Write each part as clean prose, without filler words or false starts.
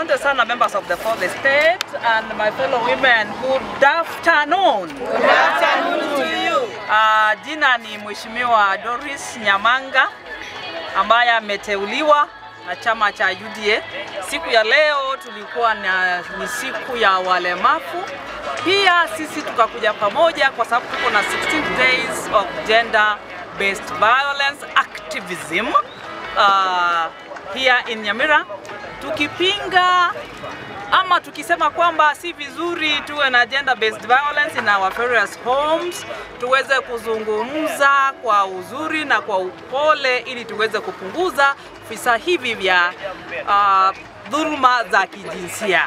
Asante sana members of the fourth estate and my fellow women. Good afternoon. Good afternoon to you. Uh, jina ni Mheshimiwa Doris Nyamanga ambaye ameteuliwa na chama cha UDA. Siku ya leo tulikuwa na ni siku ya walemavu. Pia sisi tukakuja pamoja kwa sababu tuko na 16 days of gender based violence activism uh, here in Nyamira tukipinga ama tukisema kwamba si vizuri tuwe na gender based violence in our various homes, tuweze kuzungumza kwa uzuri na kwa upole ili tuweze kupunguza visa hivi vya uh, dhuluma za kijinsia.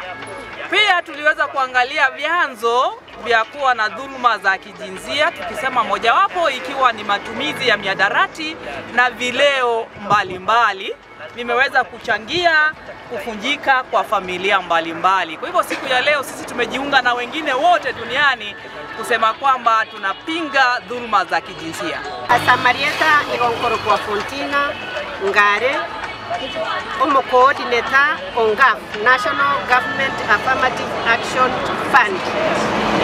Pia tuliweza kuangalia vyanzo vya kuwa na dhuluma za kijinsia, tukisema mojawapo ikiwa ni matumizi ya miadarati na vileo mbalimbali vimeweza kuchangia kuvunjika kwa familia mbalimbali. Kwa hivyo siku ya leo sisi tumejiunga na wengine wote duniani kusema kwamba tunapinga dhuluma za kijinsia. Asamarieta igonkorokwa Fontina Ngare omo coordinator o NGAAF, National Government Affirmative Action Fund.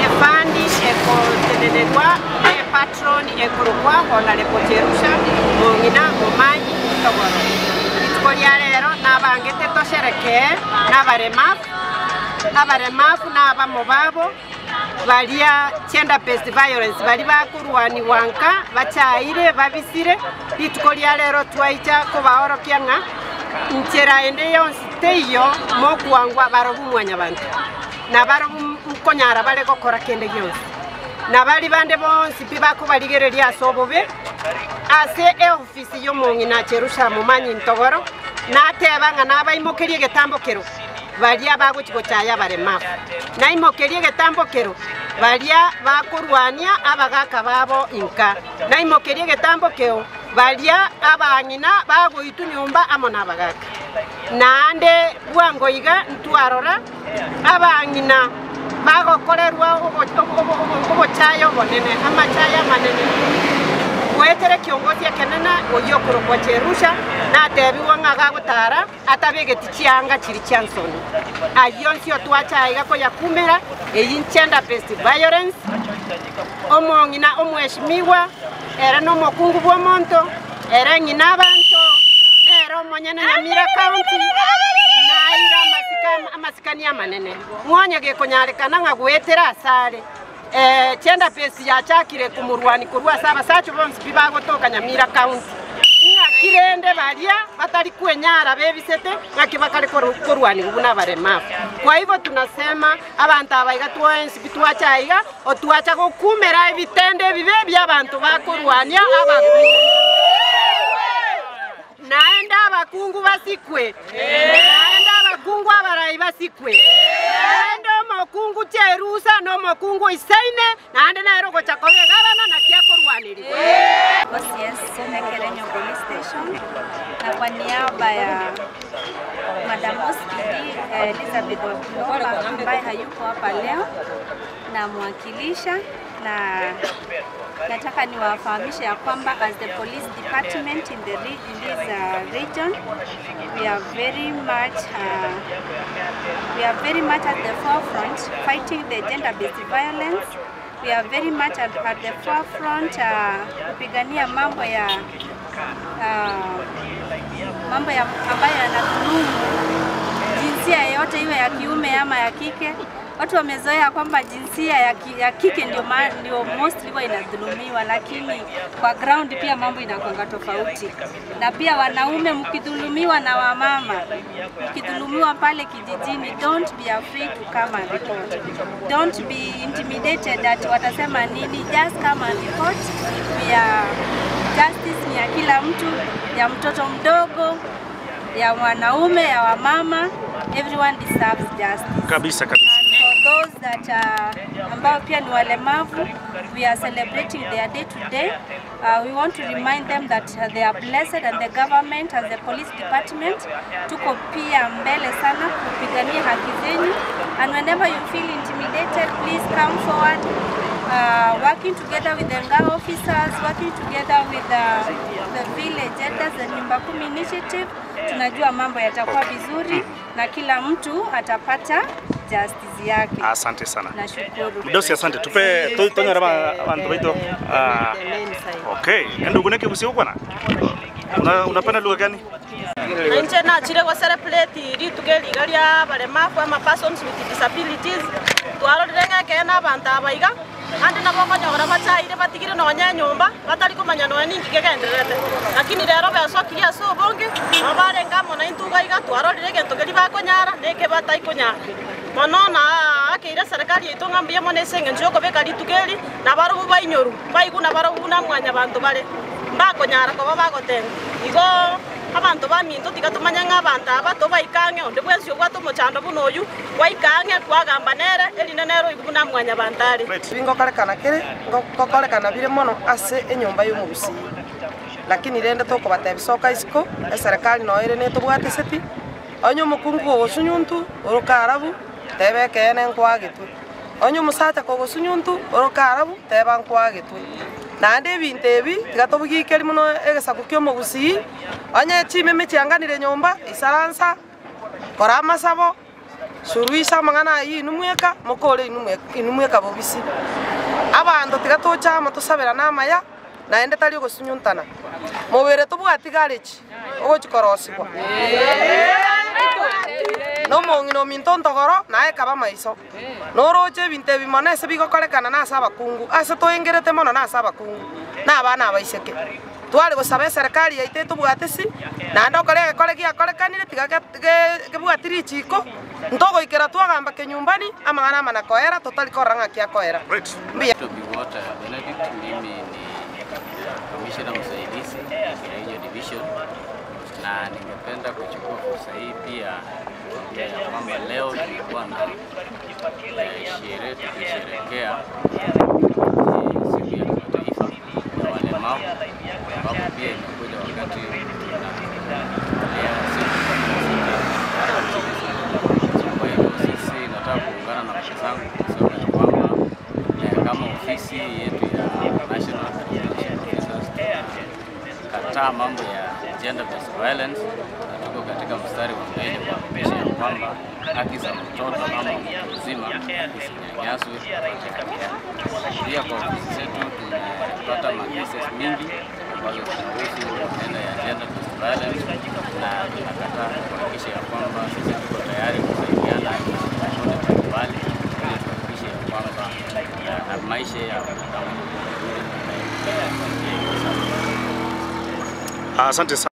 Efund ekotenenerwa ne patron ekorokwa Honourable Jerusha Mong'ina Momanyi Ntogoro. Rituko ria rero nabangete tosherekee nabaremafu, abaremafu na abamo babo baria gender based violence baria bakorwaniwa nka bachaire babisire, rituko ria rero twaicha kobaorokia ng'a nchera ende yonsi teiyo mokwangwa barobwo mwanyabanto, na barobwo nkonyara bare gokora kende gionsi. Na baria bande bonsi pi bakobarigereria ase obobe, ase eofisi y'omong'ina Jerusha Momanyi Ntogoro, nateba ng'a nabaimokerie egetambo kero baria bagochia gochaya abaremafu, naimokerie egetambo kero baria bakorwania abagaka babo inka, naimokerie egetambo keo baria abang'ina bagoitwa nyomba amo nabagaka. Naende bwango iga ntwarora abang'ina bagokorerwa obochaya obonene, amachaya amanene, goetera ekiongosi ekenene oyio okorokwa Jerusha, natebigwa ng'a gagotara atabegeti chianga chiria chia nsoni. Ayio nsio twacha aiga koyakumera, eyio gender based violence, omong'ina omweshimiwa, ere nomokungu bw'omonto, ere ng'ina abanto, nere omonyene Nyamira County, naire amasika amasikani amanene. Ng'onye gekonyarekana ng'a goetera asare eh, gender based yachakire komorwani korwa ase abasacha bonsi pi bagotoka Nyamira County. Ng'aki rende baria batari kwenyara bebisete ng'aki bakare korwanigwa buna abaremafu. Kwa hivyo tunasema abanto aba iga twensi pi twacha aiga otwacha gokumera ebitendo ebibe bia abanto bakorwania abakungu. Naende abakungu basikwe, naende abakungu abarai basikwe, naende omokungu Cherusa na omokungu oisaine, naende nere ogocha koba egabana, naki akorwanerigwa. OCS Ekerenyo Police Station na kwa niaba ya Madam OCPD Elizabeth Wakulomba ambaye hayuko hapa leo namwakilisha na nataka niwafahamishe ya kwamba as the police department in the in this region we are very much we are very much at the forefront fighting the gender based violence. We are very much at the forefront kupigania mambo ya mambo ya ambayo yanadhulumu jinsia yoyote iwe ya kiume ama ya kike. Watu wamezoea kwamba jinsia ya, ki, ya kike ndio, ndio mostly huwa inadhulumiwa, lakini kwa ground pia mambo inakwanga tofauti. Na pia wanaume mkidhulumiwa na wamama, mkidhulumiwa pale kijijini, don't be afraid to come and report. Don't be intimidated that watasema nini, just come and report. We are justice ni ya kila mtu, ya mtoto mdogo, ya mwanaume, ya wamama, everyone deserves justice. Kabisa kabisa. And for those that ambao pia ni walemavu, we are celebrating their day today. We want to remind them that they are blessed and the government as the police department tuko pia mbele sana kupigania haki zenyu, and whenever you feel intimidated please come forward. Working together with the NGAO officers, working together with the village elders, the Nyumba Kumi initiative, Tunajua mambo yatakuwa vizuri na kila mtu atapata justice yake. Asante sana. Nashukuru. Mdosi, asante. Tupe tonyora bantu baito. Ah, okay. Ndugu neke busiokwana. Unapenda lugha gani? Nainche nachire go celebrate rituko eriga ria abaremafu ama persons with disabilities twarorire ng'ekee na abanto aba iga ande nabo okonyora bachaire batigire nonya enyomba batari komanya nonya ninki kegendererete lakini rero besokirie ase obonge nabo barenge amo naintwe iga iga twarorire egento keria bakonyara na eke bataikonyara mono na akeire serikali yaito ng'a mbuya mono ase eng'encho ya okobeka rituko eri nabarobwo bainyorwa baigwe nabarobwo buna mwanyabanto bare mbakonyara koba bagotenga igo abanto baminto tiga tumanye ng'a abanto aba tobaika ang'e onde bwensi obwate omochando buna oyu gwaika ang'e kwagamba nere erinde nere oigwe buna mwanyabanto are. Bingokorekana kere, ngokorekana bire mono ase enyomba ya omogusii. Lakini rende tokobatebia soka isiko, eserekari noyo ere netobwateseti, onye omokungu kogosunyuntu, oroke arabu, teba ekeene nkwagetwe. Onye omosacha kogosunyuntu, oroke arabu, teba nkwagetwe. Naende ebinto ebi, tiga tobigikeri mono egesaku kia omogusii, onye chimeme chianganire nyomba, isaransa, kora amasabo, suruisa amang'ana ayio inwe mweka, mokore inwe mweka inwe mweka bobisi. Abanto tiga toche amo tosaberane amaya, naende tari ogosunyuntana. Mobere tobwati garage, ogochi korosigwa. Na omong'ina ominto ntogoro, naye ekaba maiso. Noroche ebinto ebi mono ase bigokorekana na ase abakungu, ase toengerete mono na ase abakungu, na abana abaiseke. Tware gosaba eserekari yaito etobwate si, naende okore egekore giakorekanire tiga kebwati richiko, ntogoikera twagamba kenyumbani, amang'ana amana koera totari korora ng'aki akoera. Mbuya. Biwota Benedict, mimi ni kamishna msaidizi Kirainyo Division, na ningependa kuchukua fursa hii pia kuambia ya kwamba leo tulikuwa na sherehe tukisherehekea siku ya kimataifa ya walemavu, ambapo pia imekuja wakati tunaangalia siku 16. Kwa hivyo sisi nataka kuungana na wenzangu kusema ya kwamba kama ofisi yetu ya National Administration Officers tunakataa mambo ya gender based violence, na tuko katika mstari wa mbele kuhakikisha ya kwamba haki za mtoto ama mtu mzima isinyanyaswe. Pia kwa ofisi zetu tumepata makeses mingi ambazo zinahusu maneno ya gender based violence, na tunakataa kuhakikisha ya kwamba sisi tuko tayari kusaidiana na makundi mbalimbali ili tuhakikishe ya kwamba maisha ya wanadamu ni mazuri na yanaendelea kwa njia iliyo sawa. Asante sana.